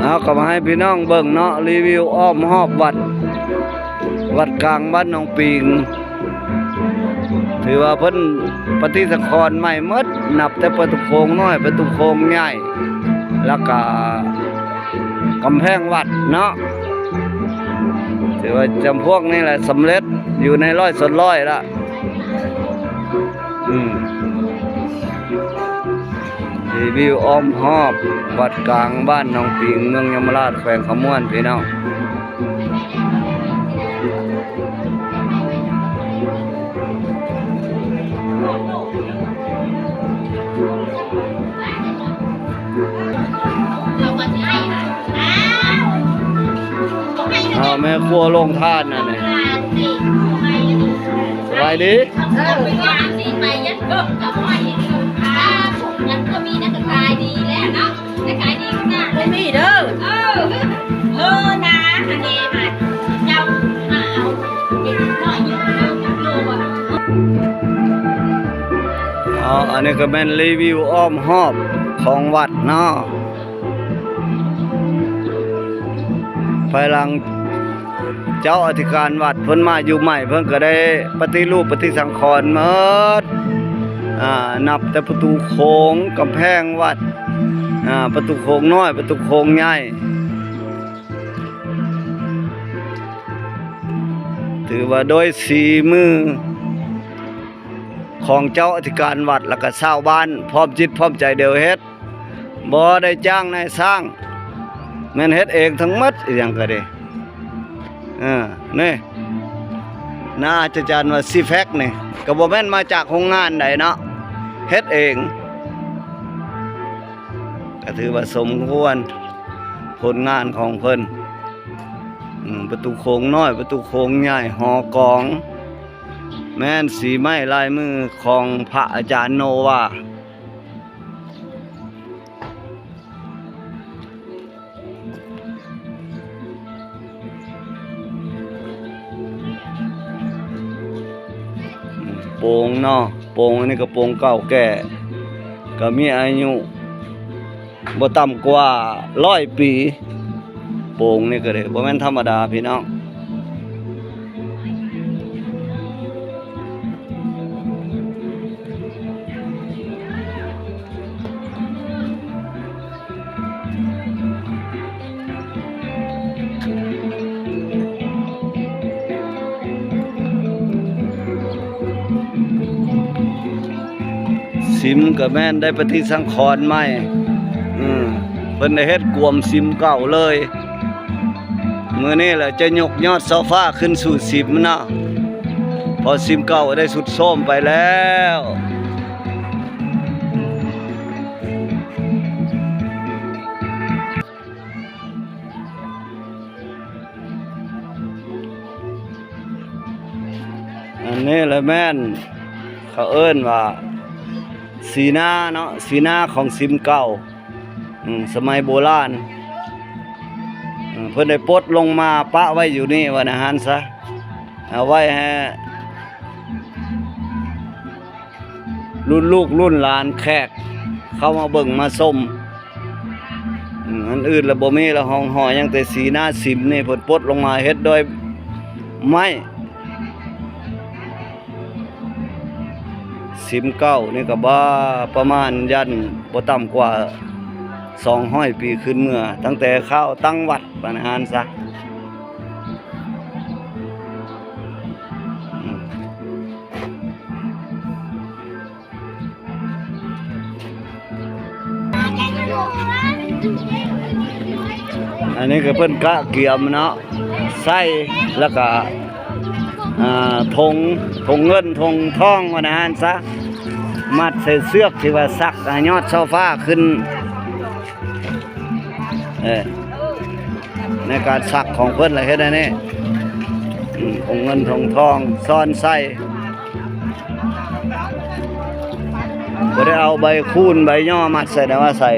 ເຮົາກໍມາໃຫ້ພີ່ນ້ອງເບິ່ງເນາະ ຣີວິວອ້ອມຮອບວັດ ວັດກາງບ້ານໜອງປິງ. ຖືວ່າເພິ່ນປະຕິສັງຂອນໃໝ່ໝົດ ນັບແຕ່ປະຕູໂຂງນ້ອຍ ປະຕູໂຂງໃຫຍ່ ແລ້ວກະກຳແພງວັດເນາະ. ຖືວ່າຈຳພວກນີ້ແຫຼະສຳເລັດຢູ່ໃນຮ້ອຍສ່ວນຮ້ອຍລະ. ອືມ ຣີວິວອ້ອມຮອບວັດກາງບ້ານໜອງປິງ ເມືອງຍະມະລາດ ແຂວງຄຳມ່ວນ ພີ່ນ້ອງ. ເອົາແມ່ຄົວລົງທານນັ້ນນີ້. ສະບາຍດີ. ເອີ ໄປຍັງເກີບກັບວ່າເຫັນລົງທານ ຍັງກໍມີນັກຂາຍດີແລ້ວເນາະ. ໄດ້ຂາຍດີຂະໜາດ ບໍ່ມີເດີ. ເອີ ເອີນາ ອັນນີ້ຫັ້ນ ເຈົ້າຫາເອົາເດັກນ້ອຍຢູ່ເທິງໂລດ. ເອົາ ອັນນີ້ກໍແມ່ນຣີວິວອ້ອມຮອບຂອງວັດເນາະ. ພາຍຫຼັງ ເຈົ້າອະທິການວັດເພິ່ນມາຢູ່ໃໝ່ ເພິ່ນກໍໄດ້ປະຕິຮູບປະຕິສັງຂອນໝົດ ອາ ນັບແຕ່ປະຕູໂຂງ ກຳແພງວັດ ອາ ປະຕູໂຂງນ້ອຍ ປະຕູໂຂງໃຫຍ່ ຖືວ່າໂດຍສີມືຂອງເຈົ້າອະທິການວັດ ແລ້ວກໍຊາວບ້ານ ພ້ອມຈິດພ້ອມໃຈດຽວເຮັດ. ບໍ່ໄດ້ຈ້າງນາຍຊ່າງ ແມ່ນເຮັດເອງທັງໝົດ ອີຫຍັງກໍດີ. ເອີ ນີ້ ໜ້າອັດສະຈັນວ່າຊີແພັກນີ້ ກໍບໍ່ແມ່ນມາຈາກໂຮງງານໃດເນາະ ເຮັດເອງ. ກໍຖືວ່າສົມຄວນຜົນງານຂອງເພິ່ນ. ອືມ ປະຕູໂຂງນ້ອຍ ປະຕູໂຂງໃຫຍ່ ຫໍກອງ ແມ່ນສີໄມ້ລາຍມືຂອງພະອາຈານໂນວາ. ໂປງເນາະ ໂປງອັນນີ້ກໍໂປງເກົ່າແກ່ ກໍມີອາຍຸບໍ່ຕ່ຳກວ່າຮ້ອຍປີ. ໂປງນີ້ກໍໄດ້ ບໍ່ແມ່ນທຳມະດາພີ່ນ້ອງ. ສິມກໍແມ່ນໄດ້ປະຕິສັງຂອນໃໝ່ ອືມ ເພິ່ນໄດ້ເຮັດກວມສິມເກົ່າເລີຍ. ມື້ນີ້ແຫຼະຈະຍົກຍອດຊໍຟາຂຶ້ນສູ່ສິມເນາະ ເພາະສິມເກົ່າໄດ້ຊຸດໂຊມໄປແລ້ວ. ອັນນີ້ລະແມ່ນເຂົາເອີ້ນວ່າສີນາເນາະ ສີນາຂອງສິມເກົ່າ ອືມ ສະໄໝໂບລານ ອືມ ເພິ່ນໄດ້ປົດລົງມາປະໄວ້ຢູ່ນີ້ ວ່າແນວຫັ້ນຊະ ເອົາໄວ້ໃຫ້ລຸ້ນລູກລຸ້ນຫຼານແຂກເຂົ້າມາເບິ່ງມາຊົມ. ອືມ ອັນອື່ນລະບໍ່ມີລະ ຮ່ອງຮອຍ ຍັງແຕ່ສີນາສິມນີ້ ເພິ່ນປົດລົງມາເຮັດດ້ວຍໄມ້ ສິມເກົ່ານີ້ກໍບາ ປະມານຢ້ານບໍ່ຕ່ຳກວ່າສອງຮ້ອຍປີຄືນເມື່ອ ຕັ້ງແຕ່ຄາວຕັ້ງວັດ ປະມານຫັ້ນຊະ. ອືມ ອັນນີ້ກໍເພິ່ນກະກຽມເນາະ ໃສ່ ແລ້ວກະ ອ່າ ຖົງ ຖົງເງິນຖົງທອງ ວ່າແນວຫັ້ນຊະ ມັດໃສ່ເຊືອກທີ່ວ່າສັກ ອ່າ ຍອດຊໍຟາຂຶ້ນ. ເອີ ໃນການສັກຂອງເພິ່ນລະເຮັດແນວນີ້ ອືມ ຖົງເງິນຖົງທອງຊ້ອນໃສ່ ບໍ່ໄດ້ເອົາໃບຄູນໃບຍໍມັດໃສ່ ແຕ່ວ່າໃສ່